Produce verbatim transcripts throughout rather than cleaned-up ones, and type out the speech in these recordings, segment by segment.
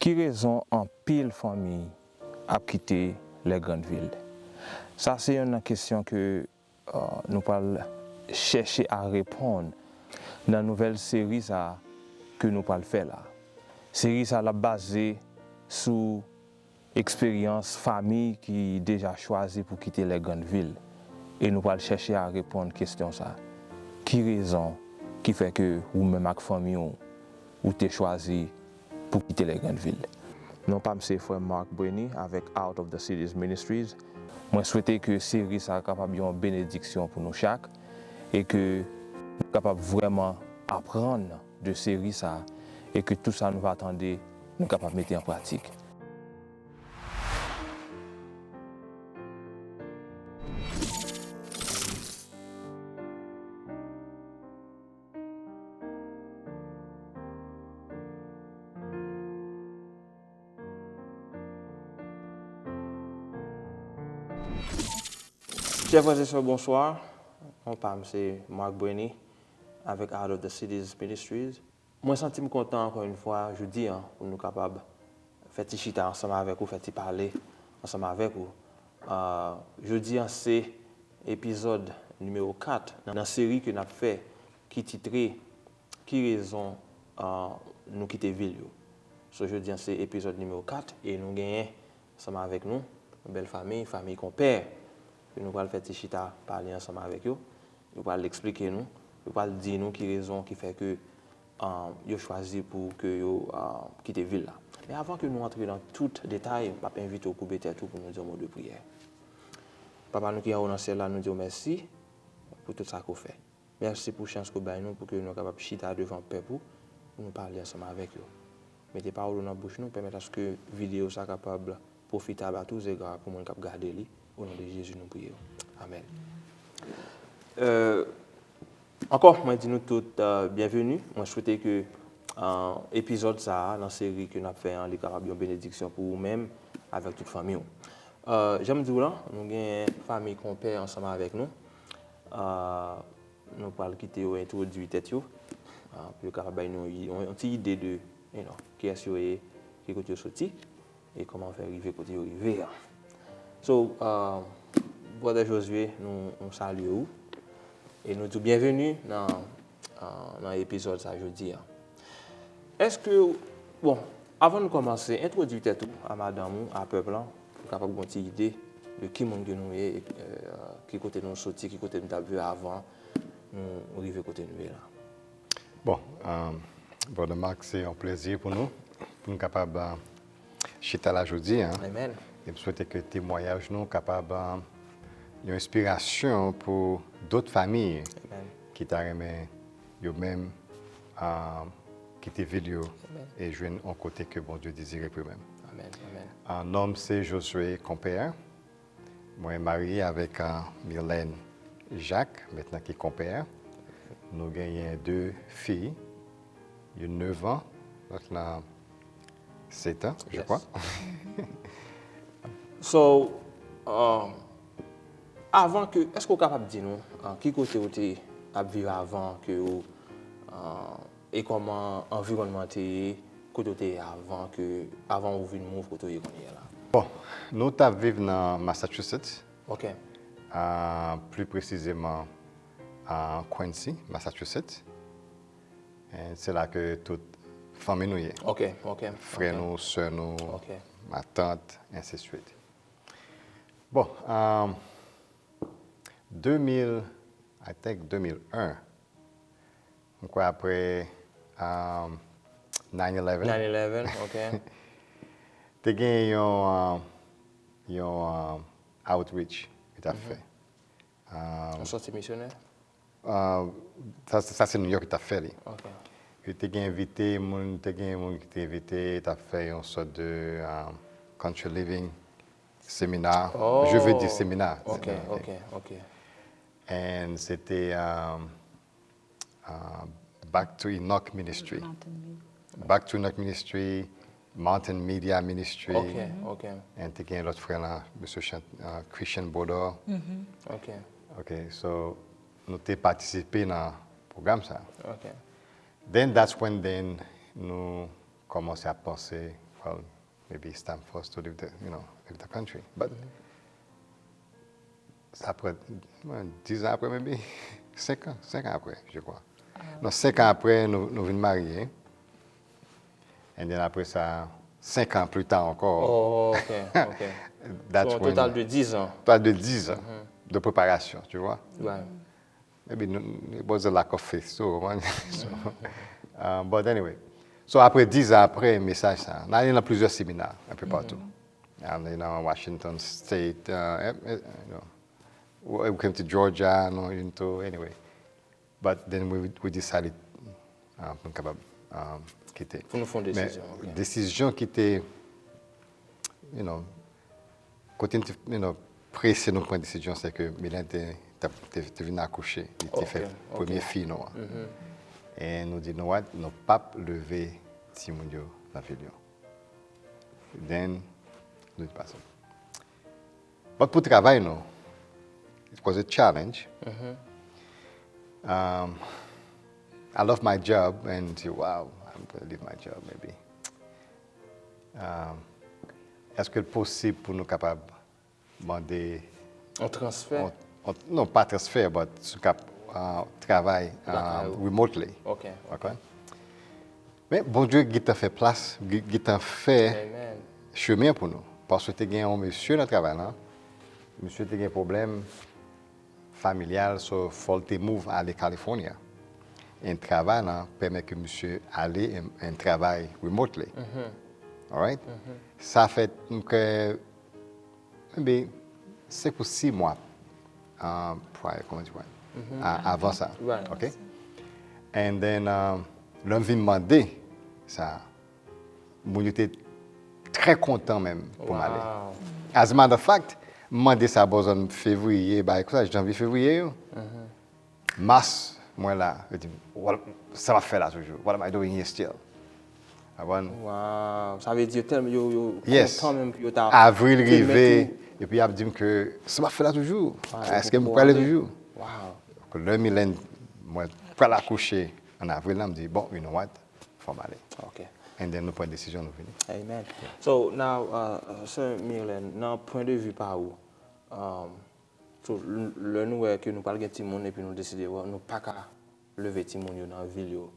Ki rezon anpil fanmi ap kite lè grann vil? Sa se yonn nan kesyon ke, uh, nou pral chèche a reponn nan nouvèl seri sa ke nou pral fè la. Seri sa l ap baze sou eksperyans fanmi ki deja chwazi pou kite lè grann vil. E nou pral chèche a reponn kesyon sa. Ki rezon ki fè ke ou menm ak fanmi w, ou te chwazi pou kite lè grann vil? Non pa m se frè Mark Brenny avèk Out of the Cities Ministries. Mwen swete ke seri sa kapab yon benediksyon pou nou chak e ke nou kapab vrèman aprann de seri sa e ke tout sa nou va tande, nou kapab mete an pratik. Chè frè e sè, bonswa. Non pa m se Mark Brenny avèk Out of the Cities Ministries. Mwen santi m kontan ankò yon fwa jodi a pou nou kapab fè ti chita ansanm avèk ou, fè ti pale ansanm avèk ou. Ah, jodi a se epizòd nimewo kat nan, nan seri ke n ap fè ki titre Ki rezon, ah, nou kite vil yo. So jodi a se epizòd nimewo kat e nou genyen ansanm avèk nou yon bèl fanmi, fanmi Konpè, ke nou pral fè ti chita pale ansanm avèk yo. Yo pral eksplike nou, yo pral di nou ki rezon ki fè ke, ah, yo chwazi pou ke yo, ah, kite vil la. Men avan ke nou antre nan tout detay, m ap envite w koube tèt ou pou nou di yon mo de priyè. Papa nou ki anwo nan syèl la, nou di w mèsi pou tout sa ke w fè. Mèsi pou chans ke w bay nou pou ke nou kapab chita devan pèp ou, pou nou pale ansanm avèk yo. Mete pawòl ou nan bouch nou, pèmèt aske videyo sa kapab pwofitab a tou zega pou moun k ap gade li. O non de Jezi nou priye w. Amèn. Euh, ankò, mwen di nou tout, euh, byenveni. Mwen swete ke, euh, epizòd sa a, nan seri ke n ap fè an, li kapab yon benediksyon pou ou menm avèk tout fanmi w. Euh, jan m di w lan, nou gen fanmi Konpè ansanm avèk nou. Euh, nou pral kite yo entwodui tèt yo, ah, pou yo kapab bay nou yon, yon ti ide de, you know, kiyès yo ye, ki kote yo soti, e kòman yo fè rive kote yo rive a. So, ah, Brother Josué, nou, nou salye ou, e nou di w byenveni nan, ah, nan epizòd sa jodi a. Èske, bon, avan nou kòmanse, entwodui tèt ou a madanm ou, a pèp lan, pou kapab gen yon ti ide de ki moun ke nou ye, e, euh, ki kote nou soti, ki kote nou t ap viv avan nou rive kote nou ye la. Bon, um, Brother Mark, se yon plezi pou nou, pou nou kapab, uh, chita la jodi a. Amen. E m swete ke temwayaj nou kapab, uh, yon enspirasyon pou dòt fanmi, amen, ki ta renmen yo menm, uh, kite vil yo, amen, e jwenn yon kote ke Bondye dezire pou yo menm. Amen, amen. Uh, non m se Josué Compère. Mwen marye avèk, euh, Myrlène Jacques, mentnan ki Compère. Nou genyen de fi, youn nèf an, lòt la sèt an, je crois. So, euh, avan ke, èske w kapab di nou, euh, ki kote w te ap viv avan ke w, euh, e kòman anviwònman te ye, kote w te ye avan ke, avan ou vin move kote w ye kounye a la? Bon, nou t ap viv nan Massachusetts. Ok. Ah, pli presizeman, ah, Quincy, Massachusetts. E se la ke tout fanmi nou ye. Ok, ok, ok. Frè nou, sè nou, ok, matant, ensi de suite. Bon, ah, de mil, I think de mil en, m kwè apre, um, nine eleven. Nine eleven, ok. Te gen yon, um, yon, um, outreach ki t ap fè. Um, yon sòti misyonè? Uh, sa, sa se New York ki t ap fè li. Ok. Yo te gen envite, moun, te gen moun ki te envite, t ap fè yon sòt de, um, country living seminar. Oh. Je veux dire seminar. Ok, ok, ok. And se te, um, uh, Back to Enoch Ministry. Mountain Media. Back to Enoch Ministry, Mountain Media Ministry. Ok, ok. And te gen lòt frè la, Mesye Chan-, uh, Christian Bodor. Ok. Ok, so, nou te patisipe nan pwogram sa. Ok. Then that's when then nou kòmanse ap panse, Well, maybe it's time for us to leave the, you know, leave the country. But sa pran, mwen, dix ans après, maybe, cinq ans, cinq ans après, je crois. Non, cinq ans après, nou, nou vin marye. And then après ça, cinq ans plus tard encore. Oh, ok, ok. That's So, un when, total de dix ans. Total de dix ans de préparation, tu vois. Ouais. Maybe n- it was a lack of faith too, man. So, uh, but anyway. So, après dix ans après mesaj sa, n ale nan plizyè semina un peu partout. N ale nan Washington State, uh, eh, eh, you know, we came to Georgia, nou, into, anyway. But then we, we decided uh, pou n kapab um, kite. Pou nou fè yon Men desizyon. Ok. Desizyon ki te, you know, kote n te, you know, prese nou pran desizyon, se ke Milen te, te, te, te vin akouche, li te Ok, fè ok. Premye fi nou an. E nou di, you know what, nou p ap leve timoun yo nan vil yo. Then, nou di pa sa. But pou travay nou, it was a challenge. Um, I love my job and say, wow, I'm going to leave my job maybe. Um, Èske l posib pou nou kapab mande On transfè. on- on- non, pa transfè, but sou kap uh, travay Lakay um, ou. Remotely. Ok. Ok. Men Bondye gentan fè plas, gen- gentan fè Amen. chemen pou nou. Paske te gen yon mesye nan travay la. Mesye te gen pwoblèm familyal, so fò l te move ale California. E travay la pèmèt ke misye ale and, and travay remotely. Alright? Sa fè nou ke maybe cinq ou six mwa uh, prior, comment you want, a- avan sa. Right. Ok? And then, um, lè m vin mande sa, moun yo te trè kontan menm pou m ale. Wow. As a matter of fact, m mande sa bò zòn fevriye, bay konsa, janvye fevriye yo. Mas, mwen la, yo di, "What- sa m ap fè la toujou? What am I doing here still?" Avan, Wow. Sa vle di yo tèlman yo, yo Yes. Kontan menm pou yo ta Avril te mèt rive, ou- epi y ap di m ke sa m ap fè la toujou. Ah, Èske m pou prale ale. Toujou? Wow. Lè Milen, mwen pral akouche an avril la, m di, bon, you know what? Fò m ale. Ok. And then nou pran desizyon, nou vini. Amen. So, now, uh, Sè Mirlène, nan pwen de vi pa ou, um, so, l- lè nou wè ke nou pral gen timoun epi nou deside, wè, nou pa ka leve timoun yo nan vil yo,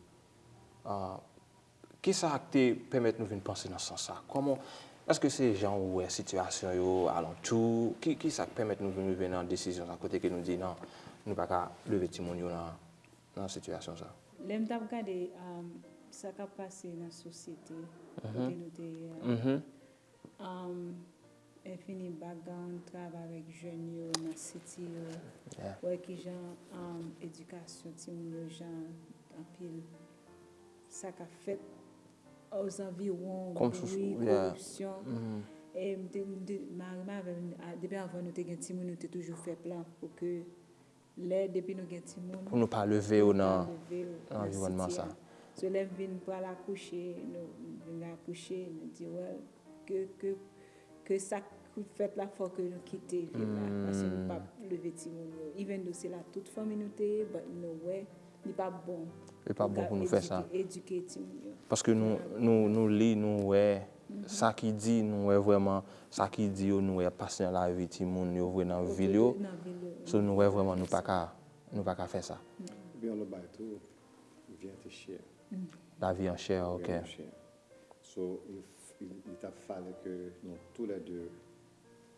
uh, kisa k te pèmèt nou vin panse nan sans sa? Kòman, èske se jan ou wè sitiyasyon yo alantou? Ki, kisa k pèmèt nou vin rive nan desizyon sa, kote ke nou di, non, nou pa ka leve timoun yo nan, nan sitiyasyon sa? Lè m t ap gade um, sa k ap pase nan sosyete, kote nou te ye a, um, enfini background travay avèk jèn yo nan city yo, Yeah. wè kijan um, edikasyon timoun yo jan anpil sa k ap fèt ozanviwon, Kòm sou- bri, yeah. Koripsyon. E m te, m te, mari m avè m, a- depi anvan nou te gen timoun, nou te toujou fè plan pou ke lè depi nou gen timoun, Pou nou pa leve yo nou pa nan leve yo nan anviwònman siti sa. A. So lè m vin pral akouche, nou m vin akouche, nou di, well, ke, ke, ke sa k fèt la fò ke nou kite vil la, paske nou p ap leve timoun yo. Even though se la tout fanmi nou te ye, but nou wè li p ap bon. Li p ap bon pou nou fè sa. Edike, edike timoun yo. Paske nou, nou, nou li, nou wè sa ki di, nou wè vrèman sa ki di yo, nou wè ap pase nan lavi timoun yo vre nan vil yo. Nan vil yo. So nou wè vrèman nou pa ka, nou pa ka fè sa. Epi yon lòt bagay tou, vi an te chè. Lavi an chè, ok. Vrèman chè. So, il, il, il t ap fale ke nou toulède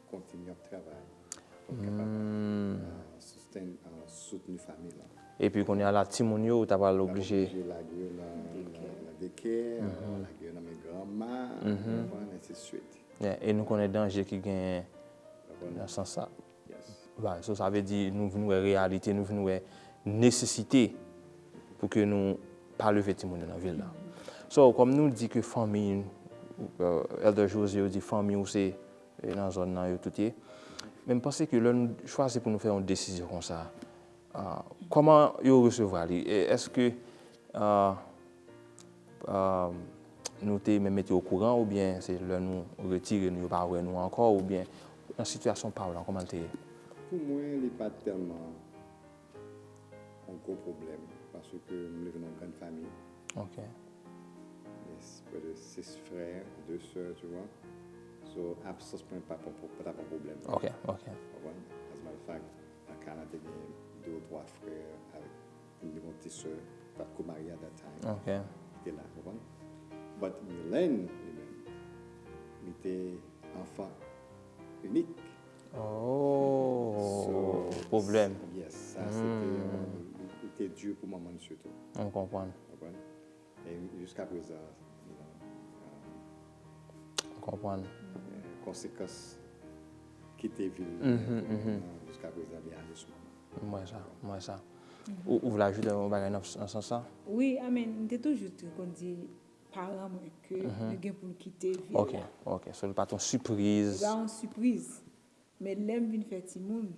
kontinye ap travay pou n kapab uh, sustain, uh, soutni fanmi la. Epi kounye a la, timoun yo, ou ta pral oblije. Oblije lage yo nan, nan, nan daycare, lage yo nan men granma, konprann, ensi de swit. Yeah, e nou konnen danje ki genyen Konprann? Nan sans sa. Yes. Right. So, sa vle di nou vin wè reyalite, nou vin wè nesesite pou ke nou pa leve timoun yo nan vil la. So, kòm nou di ke fanmi, euh, Elder José yo di fanmi ou se, e nan zòn nan yo tout ye. Men m panse ke lè nou chwazi pou nou fè yon desizyon konsa, ah, kòman yo resevwa li? E èske, ah, ah, nou te menm mete okouran, oubyen se lè nou retire nou, yo pa wè nou ankò, oubyen nan sitiyasyon pa w lan, kòman l te ye? Pou mwen, li pa t tèlman yon gwo pwoblèm, paske m leve nan yon grann fanmi. Ok. Yes. près de six frères, deux sœurs, tu vois. So, absans mwen pa pon, pa t ap yon pwoblèm. Ok, ok. Konprann? As a matter of fact, nan ka la, te gen de ou twa frè avèk, te gen yon ti sè, pa t ko marye at that time. Ok. Ki te la, konprann? But Mylène, li menm, li te anfan inik. Oh, pwoblèm. Yes, sa se te yon, li te di pou manman l sitou. Mwen konprann. Konprann? E jiska prezan, you know, Mwen konprann. konsekans kite vil Mhm, mhm. Jiska prezan li ale sou manman. Mwen sa, mwen sa. Ou, ou vle ajoute yon bagay nan, nan sans sa? Wi, I mean, m te toujou te konn di paran mwen ke nou gen pou n kite vil Ok, la. Ok. So, li pa t yon sipriz. Li pa yon sipriz. Men lè m vin fè timoun,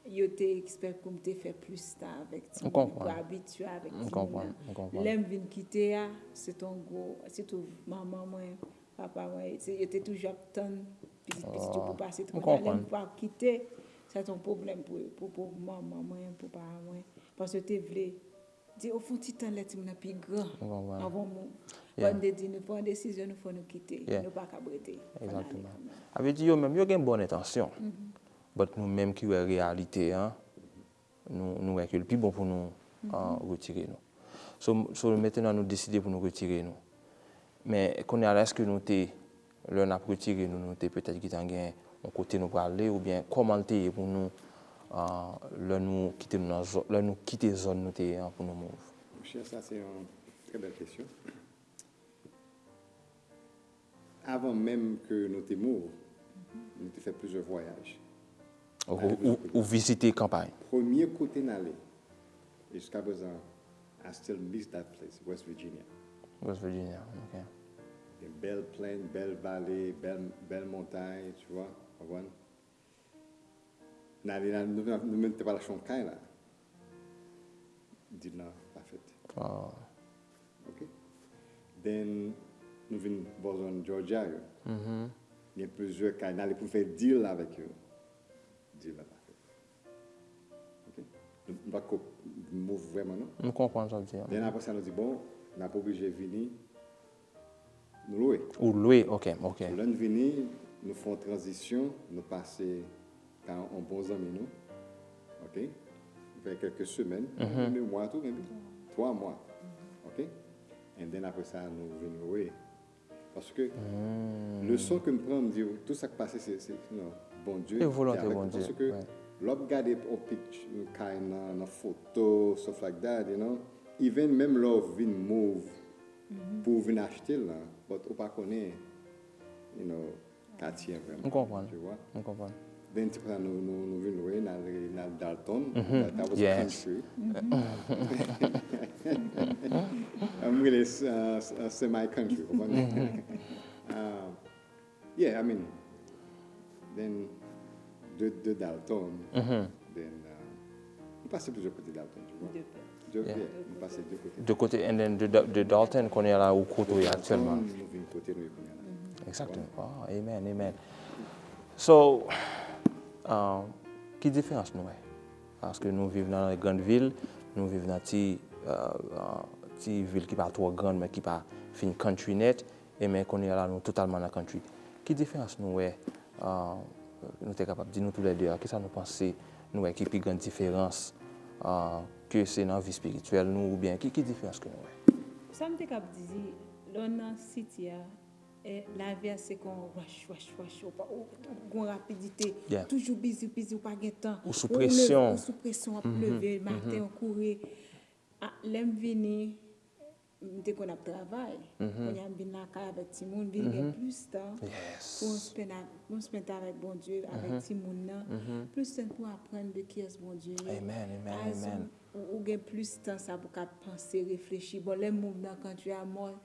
yo te expect pou m te fè plis tan avèk timoun, pou abitye avèk timoun nan. Lè m vin kite a, se t on gwo, sitou manman mwen, papa mwen, se, yo te toujou ap tann pitit pitit yo pou pase twa tan. Lè m pa kite, se t on pwoblèm pou, pou, pou manman mwen, pou papa mwen. Paske yo te vle di, ou fè yon ti tan lè timoun nan pi gran, anvan w move. But m te di, nou pran desizyon, nou fò nou kite. Nou pa kab rete. Fò n ale kanmenm. Sa vle di yo menm, yo gen bòn entansyon. But nou menm ki wè reyalite an, nou, nou wè ke l pi bon pou nou uh, retire nou. So, so mentnan nou deside pou nou retire nou. Men kounye a la, èske nou te, lè n ap retire nou, nou te petèt gentan gen yon kote nou prale, oubyen kòman l te ye pou nou uh, lè nou kite nou nan zòn, lè nou kite zòn nou te ye an pou nou move? Monchè, sa se yon trè bèl kesyon. Avan menm ke nou te move, nou te fè plizyè vwayaj. Ou, ou, ou vizite kanpay? Premye kote n ale, e jiska prezan, I still miss that place, West Virginia. West Virginia, ok. Gen bèl plèn, bèl vale, bèl, bèl montay, tu vois, konprann? N ale la, nou, nou menm te pral achte yon kay la. Deal nan pa fèt. Oh. Ok. Then, nou vin bò zòn Georgia yo. Mhm. Gen plizyè kay, n ale pou n fè deal avèk yo. Deal la pa fèt. Ok. Nou, nou pa ko move vrèman, non? M konprann sa w di an. Then apre sa, nou di, bon, n ap oblije vini, nou lwe. Ou lwe, ok, ok. Lè n vini, nou fè yon tranzisyon, nou pase ka yon bon zanmi nou. Ok? Nou fè kèlke semèn, menm mwa tou, maybe twa mwa. Ok? And then apre sa, nou vin lwe. Paske leson ke m pran, m di, tout sa k pase, se, se, you know, Bondye. Se volonte Bondye. Paske lè w ap gade yon picture, kay nan, nan foto, stuff like that, you know, even menm lè w vin move pou w vin achte l la, but ou pa konnen, you know, katye an vrèman. M konprann. Tu vois? M konprann. Then, se konsa nou, nou, nou vin lwe, n al, n al Dalton. Mhm. That, that was Yes. Country. M rele uh, uh, semi country, konprann? Uh, yeah, I mean, then, de, de Dalton, Mhm. then, uh, nou pase plizyè kote Dalton, tu vois? De pè. De, Yeah. Yeah, nou pase de kote. De kote, and then de, de Dalton, kounye a la ou kote w ye aktyèlman. Nou vin kote nou ye kounye a la. Exactement. Oh, amen, amen. So, uh, ki diferans nou wè? Paske nou viv nan gran vil, nou viv nan ti, uh, uh, ti vil ki pa twò gran, men ki pa fin country nèt, e men kounye a la nou totalman nan country. Ki diferans nou wè, uh, nou te kapab di nou toulède a, kisa nou panse nou wè ki pi gran diferans, uh, ke se nan vi espirityèl nou, oubyen ki, ki diferans ke nou wè? Sa m te kab di, lè w nan city a, e, lavi a se kon rush, rush, rush, ou pa, ou, ou gon rapidite, Yeah. toujou busy, busy, ou pa gen tan. Ou sou leve, presyon. Ou sou presyon, w ap leve, maten, ou kouri. A, lè m vini, m te konn ap travay. Kounye a m vin lakay avèk timoun, vin gen plis tan Yes. pou m spend a, pou m spend tan avèk Bondye, avèk timoun nan. Plis tan pou aprann de kiyès Bondye ye. Amen, amen, As amen. Ou, ou gen plis tan sa pou ka panse, reflechi. Bon, lè m move nan country a, mwen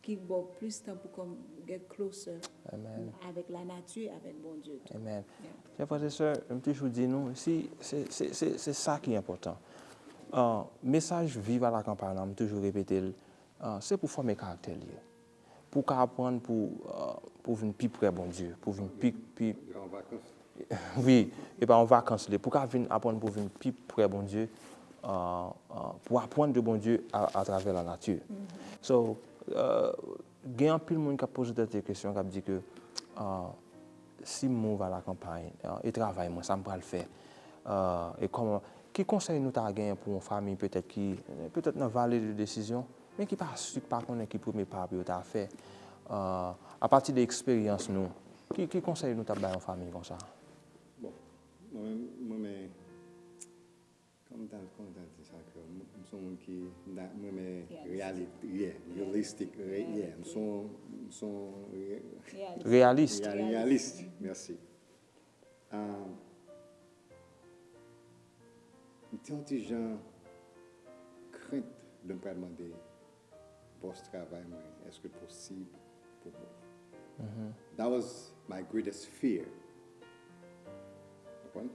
ki ba w plis tan pou kòm get closer Amen. Avèk la nati, avèk Bondye tou. Amen. Yeah. Chè frè e sè, m toujou di nou, si, se, se, se, se sa ki enpòtan. Uh, mesaj Viv à la campagne la, m toujou repete l, uh, se pou fòme karaktè l ye. Pou w ka aprann pou, uh, pou vin pi prè Bondye, pou vin pi, pi, An vakans. wi, e pa yon vakans li. Pou w ka vin aprann pou vin pi prè Bondye, uh, uh, pou aprann de Bondye a, atravè la nati. So, Euh, gen anpil moun k ap poze tèt yo kesyon, k ap di ke, euh, si m move a la campagne, euh, e travay mwen, sa m pral fè? Euh, e kòman, ki konsèy nou ta genyen pou yon fanmi petèt ki, petèt nan vale de desizyon, men ki pa si, ki pa konnen ki premye pa pou yo ta fè? Euh, apati de eksperyans nou, ki, ki konsèy nou t ap bay yon fanmi konsa? Bon, mwen menm, mwen menm, kòman ta, kòman ta di sa ke, m, m se yon moun ki, m ta, mwen menm, realite, yeah, realistic, re, yeah, m se yon, m se yon re, Reyalis. Real, realist, mèsi. Ah, m te yon ti jan krent lè m pral mande bòs travay mwen, èske l posib pou move? That was my greatest fear. Konprann?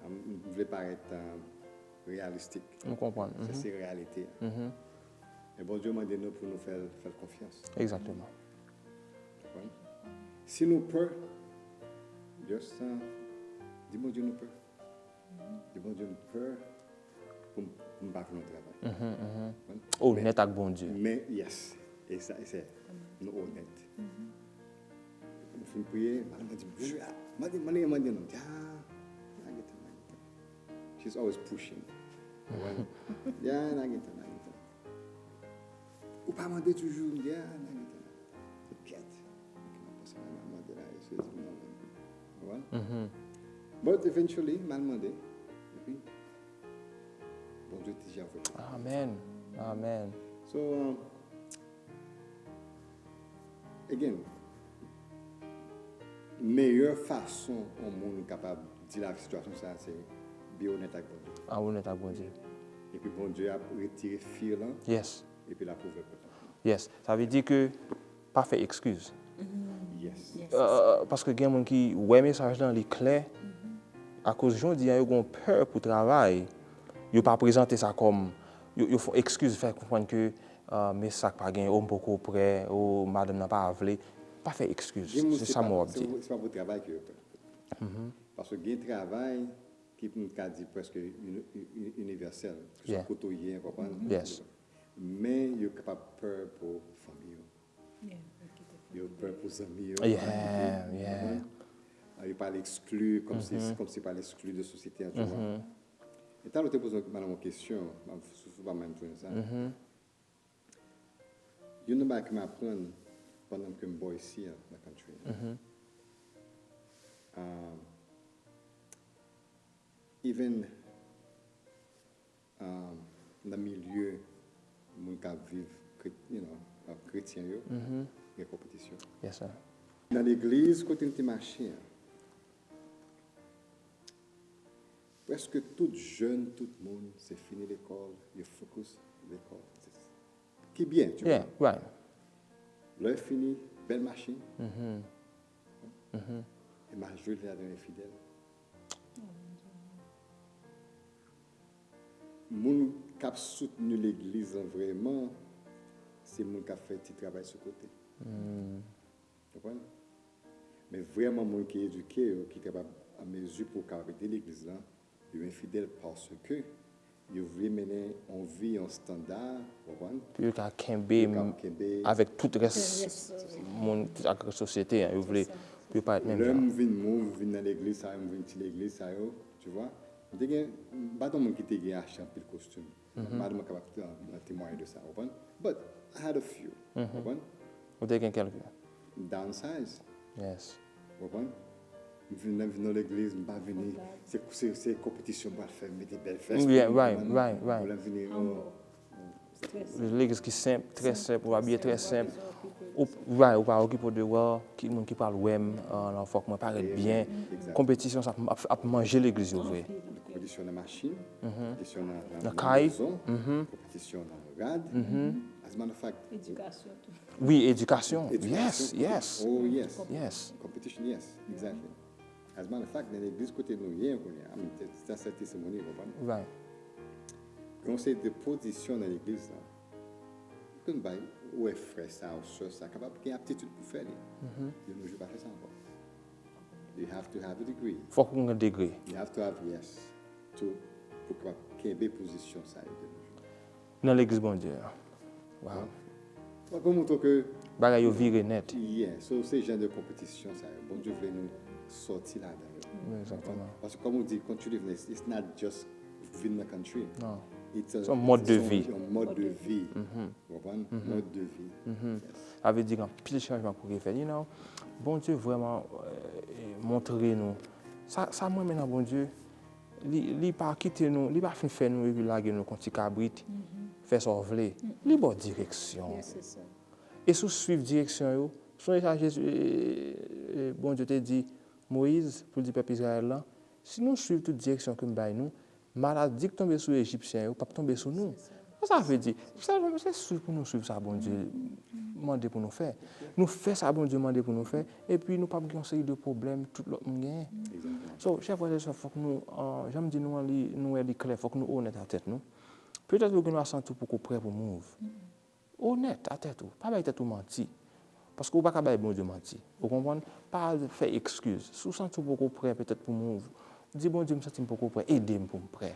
M, m vle parèt, uh, realistik. M konprann. Sa se reyalite a. Men Bondye mande nou pou nou fè l, fè l konfyans. Egzakteman. Konprann? Si nou pè, just, uh, di Bondye nou pè. Di Bondye m pè pou m, pou m pa fè yon travay. Konprann? Onèt ak Bondye. Men, yes. E sa, e se, nou onèt. M fin priye, madanm mwen di m, "Joujou, ah, mande, mande, mande non." M di, "Ah, n a gentan, n a gentan." She's always pushing. Konprann? "Yeah, n a gentan, n a gentan." Ou pa mande toujou, m di, "Ah, n a gentan, n a gentan." Kèt. Ok, m ap panse m al mande la, yo sezi m nan men. Konprann? But eventually, m al mande. Epi, Bondye te ja voye. Amen. Amen. So, um, again, meyè fason yon moun kapab deal avèk sitiyasyon sa, se be onèt ak Bondye. A onèt ak Bondye. Epi Bondye ap retire fear lan, Yes. epi l ap ouvè pòt lan. Yes. Sa vle di ke pa fè ekskiz. Yes. Euh, paske gen moun ki wè mesaj lan, li klè. Akoz jodi a, yo gen pè pou travay. Yo pa prezante sa kòm, yo, yo fè ekskiz, fè konprann ke, euh, men sa k pa gen, o m poko prè, o madanm nan pa vle. Pa fè ekskiz. Se sa m wè w ap di. Se pa pou travay ke yo pè. Paske gen travay ki m ka di prèske uni, uni, inivèsèl. Ke Yeah. Kote w ye, konprann? Yes. Men yo kapab pè pou fanmi yo. Yo pè pou zanmi yo. Yeah, yeah. Ah, yo pral ekskli, kòmsi, kòmsi yo pral ekskli de sosyete a, tu vois. E talè w te poze madanm yon kesyon, m ap sou, sou pa menm jwenn sa. Youn nan bagay ke m aprann pandan ke m bò isi a, nan country. Ah, even, ah, nan milye moun k ap viv, kre, you know, ah, kretyen yo, gen konpetisyon. Yes, sir. Nan legliz kote m te mache a, prèske tout jèn, tout moun, se fini lekòl, yo focus lekòl. Ki byen, tu vois. Yeah, right. Lè yo fini, bèl machin. E majorite ladan yo enfidèl. Moun k ap soutni legliz lan vrèman, se moun k ap fè ti travay sou kote. Konprann? Men vrèman, moun ki edike yo, ki kapab, a mezi pou w kapab ede legliz lan, yo enfidèl paske yo vle mennen yon vi, yon estanda, w konprann? Pou yo ka kenbe Yo ka kenbe avèk tout rès moun, tout ak rès sosyete an, yo vle pou yo parèt menm Lè jan. M vin move, m vin nan legliz sa yo, m vin ti legliz sa yo, tu vois. M te gen, m pa t yon moun ki te gen achte anpil kostim. Madanm mwen kapab te- an temwaye de sa, w konprann? But I had a few, w konprann? Ou te gen kèlke. Downsize, Yes. w konprann? M vin nan, vin nan legliz, m pa vini, se, se, se konpetisyon m pral fè, m mete bèl vès. Yeah, right, right, right. Lè m vini, oh, Legliz ki senp, trè senp, ou abiye trè senp. Ou, right, ou pa okipe w de, well, ki moun ki pral wè m, uh, fòk mwen parèt byen. Konpetisyon sa ap, ap, ap manje legliz yo vre. Konpetisyon nan machin, konpetisyon nan, nan, Nan kay. Konpetisyon nan rad. As a matter of fact, Edikasyon tou. Wi, edikasyon. Yes, edikasyon, yes. Oh, yes. Yes. Competition, yes, exactly. As a matter of fact, nan legliz kote nou ye kounye a, I mean, that's a testimony, w konprann? Right. Gen yon seri de pozisyon nan legliz la. Konn bay, ou wè frè sa, ou sè sa, kapab gen aptitid pou fè li. De nos jours, pa fè sa ankò. You have to have a degree. Fòk ou gen degre. You have to have, yes. To, pou kapab kenbe pozisyon sa yo de nos jours. Nan legliz Bondye a. Wow. Mwen pou montre ke Bagay yo vire nèt. Yeah, so se jan de konpetisyon sa yo. Bondye vle nou sòti ladan yo. Exactement. Paske kòm ou di, continuativeness, it's not just vin nan country. Non. It's a- Se yon mòd de se vi. Yon mòd de vi. Ou konprann? Mòd de vi. Yes. Sa vle di gen anpil chanjman pou ki fèt. You know, Bondye vrèman eh, montre nou. Sa, sa mwen renmen nan Bondye, li, li pa kite nou, li pa fin fè nou epi lage nou kon ti kabrit, fè sa w vle. Li ba w direksyon. Yes, se sa. E si w swiv direksyon yo, sonje sa Jezi, eh, eh, Bondye te di Moyiz pou l di pèp Izrayèl lan, si nou swiv tout direksyon ke m bay nou, maladi k tonbe sou Ejipsyen yo p ap tonbe sou nou. Sa sa vle di? Se, se swiv pou nou swiv sa Bondye mande pou nou fè. Nou fè sa Bondye mande pou nou fè, epi nou p ap gen yon seri de pwoblèm tout lòt moun genyen. So, chè frè e sè, fòk nou, uh, jan m di nou an, li, nou wè li klè, fòk nou onèt a tèt nou. Petèt ou gen dwa santi w poko prè pou move. Onèt a tèt ou. Pa bay tèt ou manti. Paske ou pa ka bay Bondye manti. Ou konprann? Pa fè ekskiz. Si w santi w poko prè petèt pou move, di Bondye, m santi m poko prè, ede m pou m prè.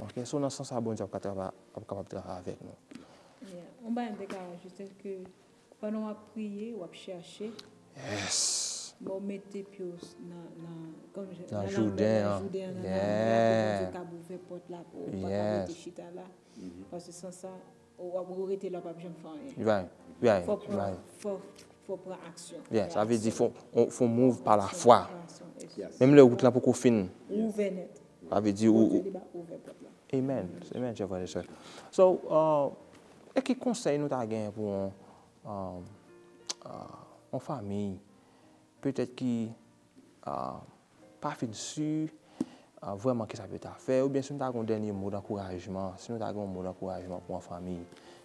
Ok? So nan sans sa Bondye ap ka trava- ap kapab travay avèk nou. Yeah. Yon bagay m te ka rajoute ke pandan w ap priye, w ap chèche, Yes. men w mete pye w nan, nan, kòm je- Nan nan Jouden nan an. Jouden an, nan Yeah. Bondye kab ouvè pòt la pou ou pa ka Yes. rete chita la. Paske san sa, w ap rete la, w p ap janm fè anyen. Right, right, Fò pran, right. fò, fò pran aksyon. Yeah, sa vle di fò, on, fò move pa lafwa. Aksyon, yes. Yes. Menm lè wout lan poko fin, Ouvè nèt. sa vle di ou, Bondye ou, li ba ouvè pòt la. Amen. Amen, chè frè e sè. So, uh, e ki konsèy nou ta genyen pou yon, um, uh, yon fanmi, petèt ki uh, pa fin si uh, vrèman kisa pou yo ta fè, oubyen si nou ta gen yon dènye mo dankourajman, si nou ta gen yon mo dankourajman pou yon fanmi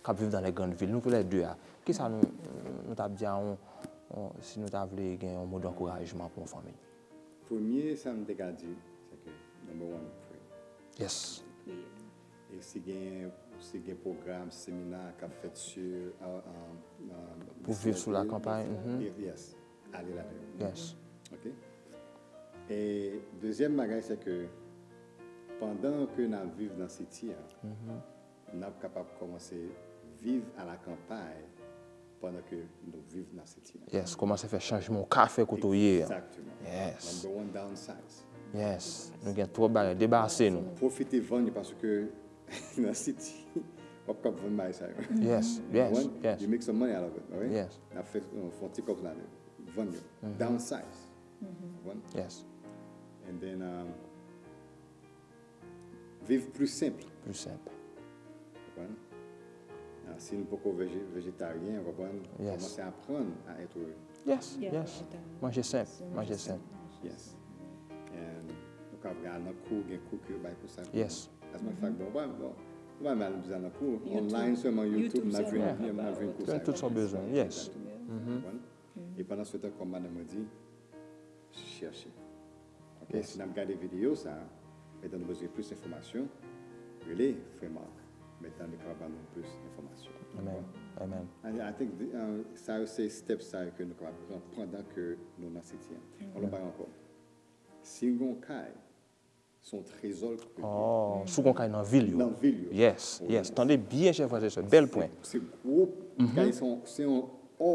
k ap viv dans les grandes villes, nou toulè de a, kisa nou, nou t ap di a yon, yon, si nou ta vle gen yon mo dankourajman pou yon fanmi? Premye, sa m te ka di, se ke, number one, pray. Yes. Priye. E si gen, si gen pwogram, semina k ap fèt sou, uh, um, um, Pou viv sou lakanpay. Mhm. Yes, ale ladan yo. Yes. Ok? E dezyèm bagay, se ke pandan ke n ap viv nan siti a, n ap kapab kòmanse viv a lakanpay pandan ke nou viv nan siti a. Yes, kòmanse fè chanjman w ka fè kote w ye a. Exactement. Yes. Number one, downsize. Yes. Nou gen twòp bagay, debase nou. Pwofite vann yo paske nan siti, w ap kab vann bagay sa yo. Yes, yes, One, yes. You make some money out of it, right? Yes. N ap fè, uh, fè yon ti kòb ladan. Vann yo. Downsize. Konprann? Yes. And then, um, viv pli senp. Pli senp. Konprann? Ah, si nou poko veje- vejetaryen, konprann? Yes. Kòmanse aprann a être heureux. Yes, Yeah, yes. totalman. Manje senp, Se manje senp. Yes. And nou ka vle al nan kou, gen kou ke yo bay pou sa. Yes. As a matter of fact, bon, bon, bon, nou pa mal bezwen nan kou. YouTube. Online sèlman, YouTube, YouTube n ap jwenn, sèlman. n ap jwenn kou sa. Tout sa w bezwen, yes. Konprann? E pandan se tan, kòm madanm mwen di, chèche. Ok, si n ap gade videyo sa, etan nou bezwen plis enfòmasyon, rele Frè Mark, etan li kapab ban nou plis enfòmasyon. Amen. Amen. And I think, uh, sa yo se step sa yo ke nou kapab pran pandan ke nou nan siti a. Yon lòt bagay ankò. Si w gen yon kay, se yon trezò l pou yo. Oh, si w gen yon kay nan vil yo. Nan vil yo. Yes, yes. Tande byen, chè frè e sè. Bèl pwen. Se gwo kay, se yon, se yon ò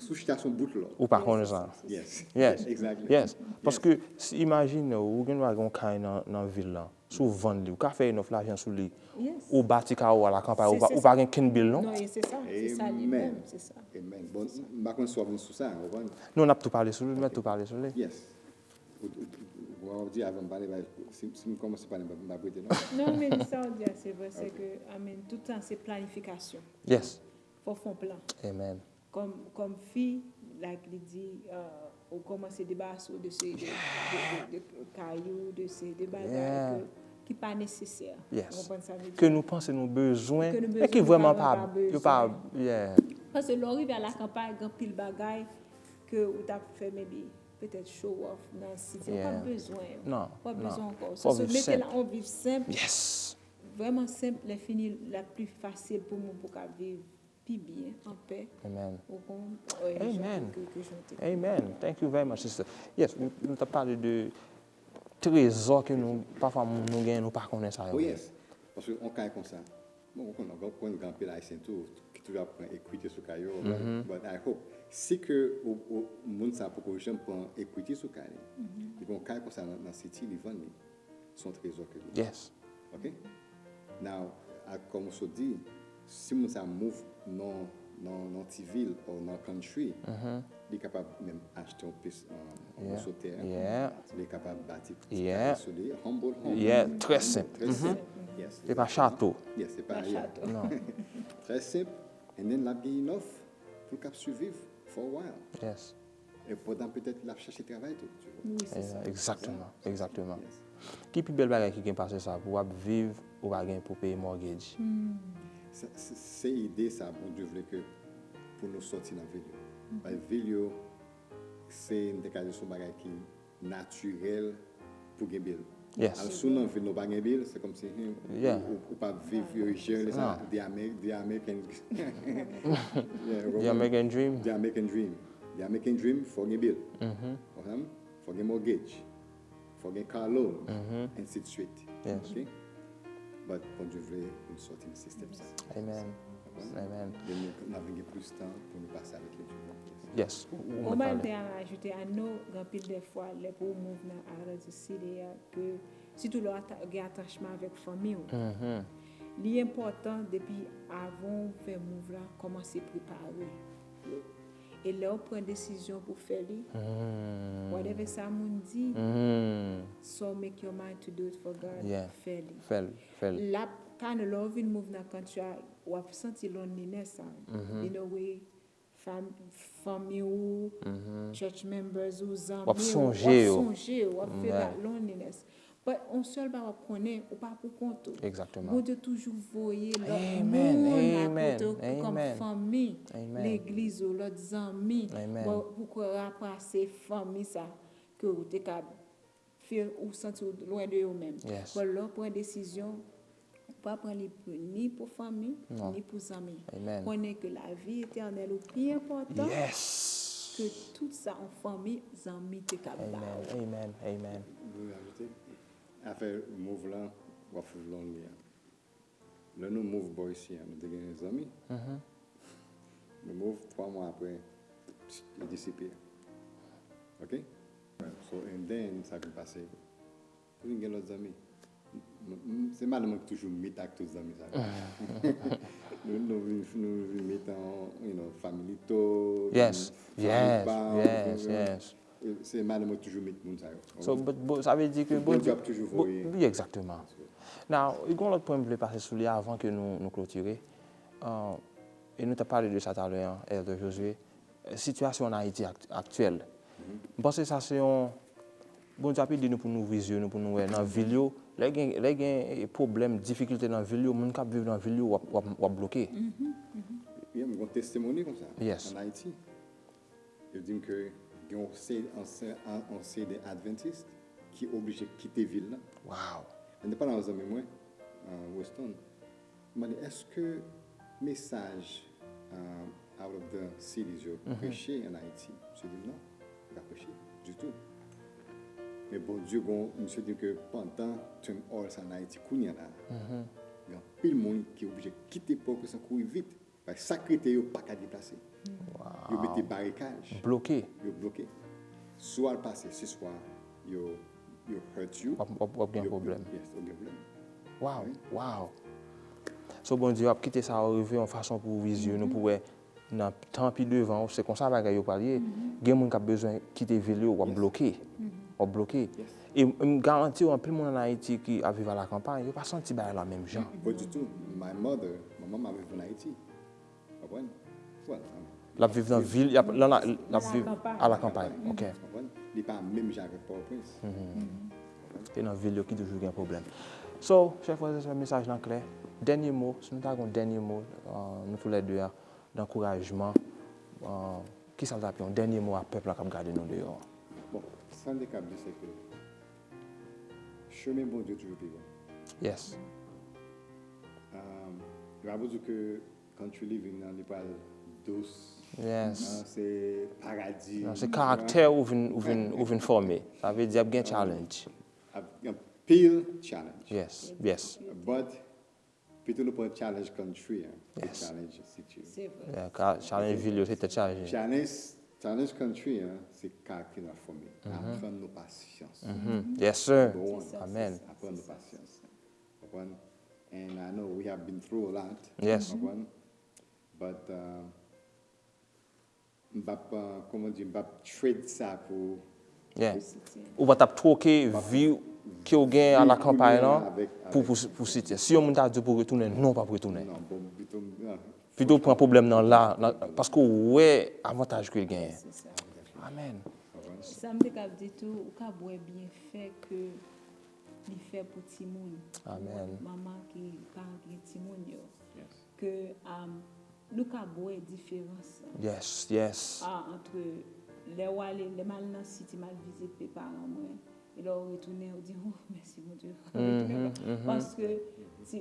sou chita, se yon bout lò. Ou pa konnen sa. Yes. Yes. Exactly. Yes. Paske, si, imajine w, ou gen dwa gen yon kay nan, nan vil lan. Si w vann li, ou ka fè enòf lajan sou li. Yes. Ou bati kay ou a lakanpay, ou Se- pa, se ou sa. pa gen kenn bil, non? Non, e se sa. Se sa li Amen. Menm, se sa. Amen. Bon, m pa konn si w ap vin sou sa, w konprann? Non, n ap tou pale sou li, n ap tou pale sou li. Yes. Ou, ou, ou, w ap di avan m pale, ba, si, si m kòmanse pale, m pa, m pa prete, non? Non, men sa w di a, se vre, se ke, I mean, tout tan se planifikasyon. Yes. Fò w fè yon plan. Amen. Kòm, kòm fi, like li di, uh, ou kòmanse debase w de se de, de, de, de kay ou, de se de bagay Yeah. ke, ki pa nesesè. Yes. Ou konprann sa m vle di? Ke nou panse nou bezwen, Ke nou men ki bezwen, vrèman nou pa, pa bezwen. yo pa, yeah. Paske lè w rive a lakanpay, gen anpil bagay ke ou t ap fè, maybe, petèt show off nan siti. Ou pa Yeah. bezwen yo. Non, Ou pa non. bezwen ankò. Fò So, viv mete senp. la, on viv senp. Yes. Vrèman senp, lè fini, l ap pli fasil pou moun pou ka viv pi byen, an pè. Amen. Ou konn, euh, Amen. ke, ke jan te. Amen. Thank you very much, sister. Yes, nou, nou t ap pale de trezò ke nou, pafwa nou genyen, nou pa konnen sa yo. Oh yes. Paske yon kay konsa, bon, ou konn, ou konn gen anpil Ayisyen tou, ki Yo ap pran ekwite sou kay yo, but I hope, si ke ou, ou, moun sa poko janm pran ekwite sou kay li, li gen yon kay konsa nan, nan city, li vann li, se yon trezò ke li ye. Yes. Ok? Now, ak kòm ou sot di, si moun sa move nan, nan, nan ti vil ou nan country, li kapab menm achte yon pis, um, yon moso tè. Yeah. Li kapab bati Yeah. sou li, humble home. Yeah, trè senp. Trè senp. Yes. E pa chato. Yes, se pa Chato. Non. Trè senp. And then l ap gen enough pou l kap surviv for a while. Yes. E pandan petèt l ap chache travay tou, tu vois. Oui, c'est ça. Exactement, exactement. Yes. Ki pi bèl bagay ki gen pase sa pou w ap viv ou pa gen pou peye mortgage? Se, se, se ide sa Bondye vle ke pou nou sòti nan vil yo. Paske vil yo, se, m te ka di, se yon bagay ki natirèl pou gen bil. Yes. Al sou nan vil nou pa gen bil, se kòmsi, hmm, Yeah. ou, ou, ou pa viv yo, jere sa, Non. the Amer-, the American, yeah, The American dream. The American dream. The American dream, fò gen bil. Mhm. Ou konprann? Fò gen mortgage. Fò gen car loan, Mhm. ainsi de suite. Yes. Ok? But Bondye vle pou nou sòti nan sistèm sa. Amen. Amen. Then nou, nou vin gen plis tan pou nou pase avèk Letènèl. Yes. Ou, ou Bon, mèt bagay m pale. te a rajoute, I know, gen anpil de fwa, lè pou w move nan out of the city a, ke sitou lè w ata- gen atachman avèk fanmi w. Mhm. Li enpòtan depi avan w fè move la, kòmanse prepare. E lè w pran desizyon pou fè li, Mhm. whatever sa moun di, Mhm. so make your mind to do it for God, Yeah. fè li. Fè l, fè l. L ap, ka lè w vin move nan country a, w ap santi loneliness sa. Mhm. In a way, fam, fanmi ou, Mhm. church members ou, zanmi W ap ou, sonje w ap yo. Sonje yo, w ap feel Yeah. that loneliness. But on sèl bagay w ap konnen, ou pa pou kont ou. Exactement. Bondye toujou voye lòt Amen, moun amen, akote w kòm amen. Fanmi, Amen. Legliz ou, lòt zanmi, Amen. bon, pou kwè raprase fanmi sa ke ou te ka feel ou santi w lwen de yo menm. Yes. But lè w pran desizyon, ou pa pran li pou, ni pou fanmi, Non. Ni pou zanmi. Amen. Konnen ke lavi etènèl ou pi enpòtan Yes. ke tout sa an fanmi, zanmi te ka ba Amen. ou. Amen. Amen. Mwen ajoute, afè move lan, w ap viv lonely an. Lè nou move bò isi an, nou te gen zanmi. Mhm. Nou move, twa mwa apre, yo disappear. Ok? So, and then, sa vin pase. Ou vin gen lòt zanmi. M- m- Se madanm mwen ki toujou meet ak tout zanmi sa yo. Nou, nou vin, nou vin meet an, you know, Family Talk, Yes. Family Yes. Bar, Yes. you know. Yes. E se madanm mwen ki toujou meet moun sa yo. So, but, but, sa vle di ke Bondye ap toujou Bon- voye. Oui, exactement. Now, gen yon lòt pwen m vle pase sou li avan ke nou, nou klotire. Uh, e nou t ap pale de sa talè an, Elder Josué. Sitiyasyon an Ayiti ak- aktyèl. M panse sa se yon Bondye ap ede nou pou nou ouvri zye nou, pou nou wè nan vil yo. Lè gen, lè gen eh, pwoblèm, difikilte nan vil yo, moun k ap viv nan vil yo, w ap, w ap, w ap bloke. Yeah, m gen yon testimony konsa. Yes. An Ayiti. Yo di m ke gen yon se- an se- an- an seri de Adventist ki oblije kite vil lan. Wow. Mwen te pale a yon zanmi mwen, uh, Weston. Mwen mande, èske mesaj uh, out of the cities yo preche an Ayiti? Misye di m non, yo pa preche ditou. Men Bondye, bon, misye di ke pandan turmoil sa an Ayiti kounye a la, gen anpil moun ki oblije kite Pòtoprens lan kouri vit. Paske sa k rete yo pa ka deplase. Yo mete barikaj. Bloke. Yo bloke. Si w al pase, se swa yo, yo hurt you. W ap, w ap, w ap gen yo- pwoblèm. Yes, w ap gen pwoblèm. Wow, wow. So Bondye ap kite sa yo rive yon fason pou ouvri zye nou pou wè nan tan pi devan, se konsa bagay yo pral ye. Gen moun k ap bezwen kite vil yo, w ap bloke. W ap bloke. Yes. E m garanti w, anpil moun an Ayiti ki ap viv alakanpay, yo pa santi bagay la menm jan. Pas du tout. My mother, manman m ap viv an Ayiti. Konprann? Well, I mean, L ap viv nan vil, l ap, l ap, l ap viv Alakanpay. alakanpay. Ok. Konprann? Li pa menm jan avèk Pòtoprens. E nan vil yo ki toujou gen pwoblèm. So, chè frè e sè, mesaj lan klè. Dènye mo, si nou ta gen yon dènye mo, uh, nou tou lè de a, dankourajman, uh, ki sa l t ap ye yon dènye mo a pèp la k ap gade nou deyò an? Bon, sa m te kab di se ke chemen Bondye toujou pi bon. Yes. Um, yo pa pou di ke country living nan li pral dous. Yes. Nan se paradi. Non, se karaktè ou vin, ou vin, ou vin fòme. Sa vle di ap gen challenge. Ap gen pil challenge. Yes, yes. But Pito nou pran challenge country an, ke Yes. challenge city. Se vre. Yeah, ka- challenge vil yo se tèt chaje. Challenge, challenge country an, se character n ap forme. Aprann nou pasyans. Mhm. Yes sir. Number one. Se sa, Amen. se sa, Aprann se nou sa. Pasyans. Konprann? And I know we have been through a lot. Yes. Konprann? But uh, m p ap, uh, kòman di, m p ap trade sa pou Yeah. Pou siti. Ou pa t ap twoke vi ke w gen a la kanpay lan avèk, pou, pou, pou siti. Si yon moun ta di w pou retounen, non, w p ap retounen. Non, bon, pito, non. Pito w pran pwoblèm nan la, nan- paske w wè avantaj ke l genyen. Se sa. Amen. Sa m te kab di tou, ou kab wè byenfè ke li fè pou timoun. Amen. Manman ki, paran ki gen timoun yo. Yes. Ke um, nou kab wè diferans lan. Yes, yes. Ah, antre lè w ale, lè m al nan siti, m al vizite paran mwen. E lè w retounen, ou di, oh, mèsi Bondye. Mhm, mhm. Paske ti,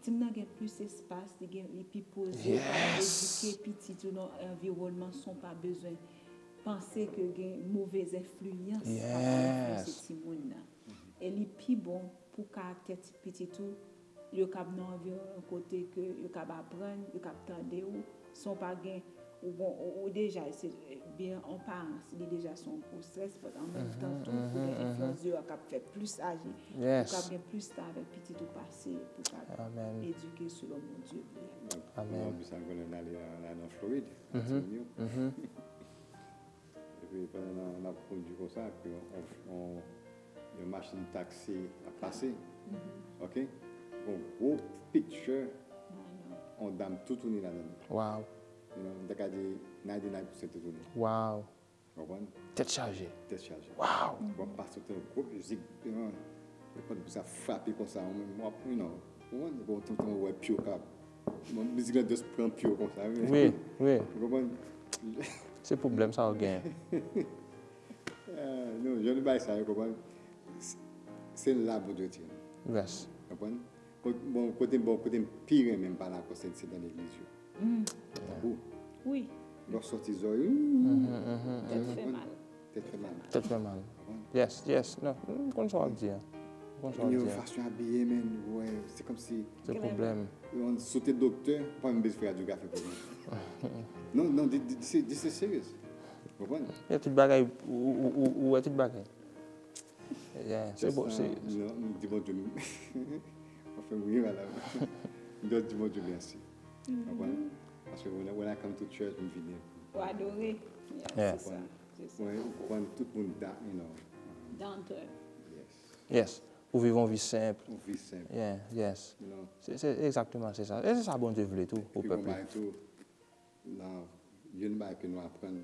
ti m nan gen plis espas, li gen, li pi poze, w kab Yes. edike pitit ou nan anviwònman san w pa bezwen panse ke gen movez enfliyans k ap Yes. enfliyanse timoun nan. E li pi bon pou karaktè ti pitit ou, yo kab nan anviwònman kote ke yo kab aprann, yo kab tande w, san w pa gen, ou bon, ou, ou deja, se byen an parans, li deja se yon gwo strès, but an menm tan tou, ou gen enfliyans deyò k ap fè plis aji, ou Yes. kab gen plis tan avèk pitit ou pase pou kab Amen. Edike selon Bondye vle. Amen. Mwen sa konnen n ale, n ale nan Florid. Mhm. Timoun yo. Mhm. Epi pandan n ap kondui konsa, epi on, on, yon machin taksi ap pase. Ok? Yon gwo picture, on dam toutouni ladan li. Wow. You know, m ta ka di ninety-nine percent toutouni. Wow. Konprann? Tèt chaje. Tèt chaje. Wow. W ap pase yon gwo mizik, you know, e pandan sa frape konsa, ou menm w ap, you know, ou konprann? Bon, tonton, ou wè pye w ka, bon, mizik lan just pran pye w konsa. Wi, wi. Ou konprann? Se pwoblèm sa w genyen. Ah, non, jan nou bay sa, yo konprann? Se, se la Bondye tire nou. Yes. Konprann? Kot-, bon, kote, bon, kote m pi renmen m pale ankò, se, se nan legliz yo. Tankou, Wi, lè w sòti zòrye, Mhm, mhm, tèt mhm. fè mal. tèt fè mal. Tèt fè mal. Konprann? Yes, yes. Non, m konn sa w ap di a. M konn sa w ap Moun yo di a. Fason yo abiye, men, wè, se kòmsi Se pwoblèm. yon sote doktè, pa menm bezwen fè radyografi pou mwen. Non, non, di, di, di, se, di se serye. Konprann? E tout bagay, ou, ou, ou, ou wè tout bagay. Yeah, se bon, se Non, m di Bondye, m fè m ri, madanm. M dwe di Bondye mèsi. Konprann? Paske when, when I come to church, m vini. Ou adore. Yeah, Yeah. Se sa. Se sa. Mwen, ou konprann, tout moun da, you know. Down to earth. Yes. Yes. Ou viv yon vi senp. Yon vi senp. Yeah, yes. You know? Se, se egzakteman se sa. E se sa Bondye vle tou pou Epi pèp yon li. Bagay tou, nan, youn bagay ke nou aprann,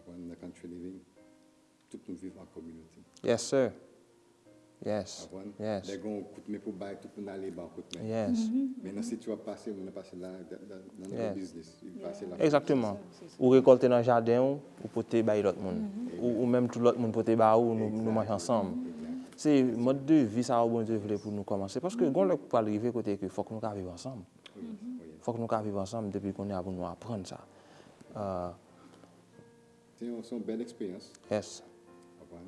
aprann nan country living, tout moun viv an kominote. Yes, sir. Yes. Konprann? Yes. Lè gen yon kout men pou bay, tout moun ale ba yon kout men. Yes. Men nan siti w ap pase, moun nan pase la, nan, nan, nan Yes. biznis, li pase la. Egzakteman. Ou rekòlte nan jaden w, ou pote bay lòt moun. Ou, ou menm tou lòt moun pote ba ou, nou, nou manje ansanm. Se mòd de vi sa yo Bondye vle pou nou kòmanse. Paske gon lè pral rive kote ke fòk nou ka viv ansanm. Fòk nou ka viv ansanm depi kounye a pou nou aprann sa. Ah, Se yon, se yon bèl eksperyans. Yes. Konprann?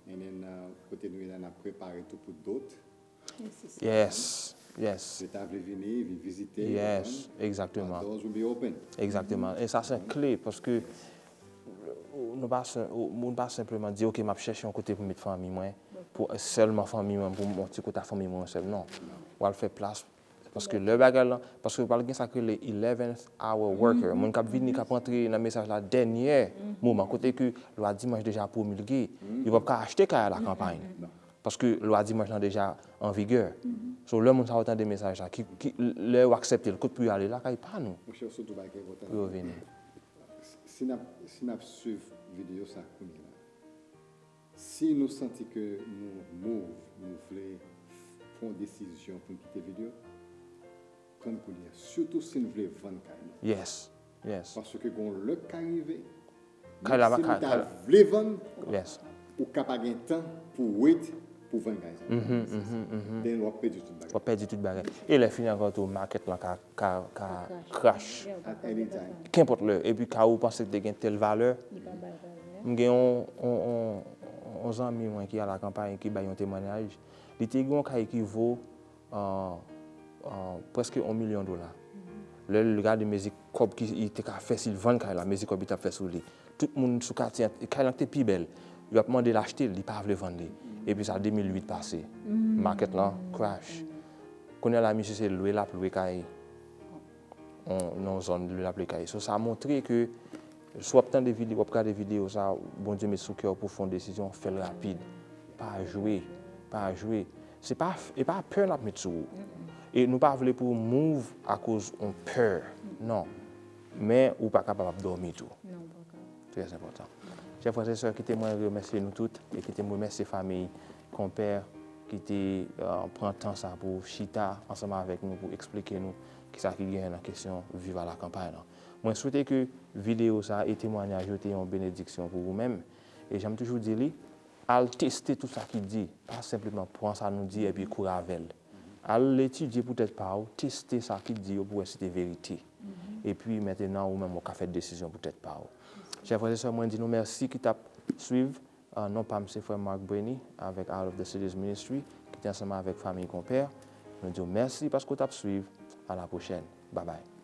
And then, uh, kote nou ye la, n ap prepare tou pou dòt. Yes, se sa. Yes. Yes. Si ta vle vini, vin vizite. Yes. Konprann? Egzakteman. Doors will be open. Egzakteman. E sa se kle paske nou pa sen- nou pa senpleman di, ok, m ap chèche yon kote pou met fanmi mwen, pou sèlman fanmi mwen, pou yon ti kote a fanmi mwen sèl. Non. W al fè plas. Paske lè bagay lan, paske pral gen sa k rele eleventh hour worker. Moun k ap vini, k ap rantre nan mesaj la dènyè moman, kote ke lwa dimanch deja pwomilge. Yo p ap ka achte kay a la kanpay. Paske lwa dimanch lan deja an vigè. So, lè moun sa yo tande mesaj la, ki, ki, lè yo aksepte l, kot pou yo ale? Lakay pa nou. Monchè, ou sot yon bagay ki enpòtan. Pou yo vini. Si n ap, si n ap swiv videyo sa kounye la, si nou santi ke nou move, nou vle pran yon desizyon pou n kite vil yo, pran l kounye a. Sitou si n vle vann kay nou. Yes. Yes. Paske gen yon lè k ka rive, Kay la menm si pa- nou ta kay- vle vann, Yes. ou ka pa gen tan pou wait pou vann kay sa. Mhm, mhm, mhm. Then w ap pèdi tout bagay. W ap pèdi tout bagay. E lè fini ankò tou, market lan ka, ka, ka crash. Yeah, ou pa At ka any gen time. tan. Kenpòt lè. Epi kay ou panse ki te gen tèl valè. Li pa bay valè. M gen yon, yon, yon, yon zanmi mwen ki a la kanpay ki bay yon temwanyaj. Li te gen yon kay ki vo, ah, euh, prèske yon milyon dola. Lè l gade mezi kòb ki li te ka fè si l vann kay la, mezi kòb li t ap fè sou li. Tout moun sou katye an, kay la te pi bèl. Yo ap mande l achte l, li pa vle vann li. Epi sa de mil uit pase. Makèt lan crash. Kounye a la, misye se lwe l ap lwe kay. On, nan zòn lwe l ap lwe kay. So, sa montre ke si w ap tande videyo, w ap gade videyo sa, Bondye met sou kè w pou w fè yon desizyon, fè l rapid. Pa jwe, pa jwe. Se pa, e pa pè n ap met sou ou. E nou pa vle pou w move akoz yon pè. Non. Men ou pa kapab ap dòmi tou. Non, ou pa ka. Trè enpòtan. Chè frè e sè, kite mwen remèsye nou tout e kite mwen remèsye fanmi Konpè ki te, euh, pran tan sa pou chita ansanm avèk nou, pou eksplike nou kisa ki genyen nan kesyon viv a la kanpay lan. Mwen swete ke videyo sa e temwayaj yo te yon benediksyon pou ou menm. E jan m toujou di li, al teste tout sa ki di. Pa senpleman pran sa nou di epi kouri avè l. Al etidye pou tèt pa w, teste sa ki di yo pou wè si te verite. Epi mentenan ou menm ou ka fè desizyon pou tèt pa w. Chè frè e sè, mwen di nou mèsi ki t ap swiv. Ah, non pa m se frè Mark Brainy avèk Out of the Cities Ministry ki te ansanm avèk fanmi Konpè. Nou di w mèsi paske w t ap swiv. A la pwochèn. Babay.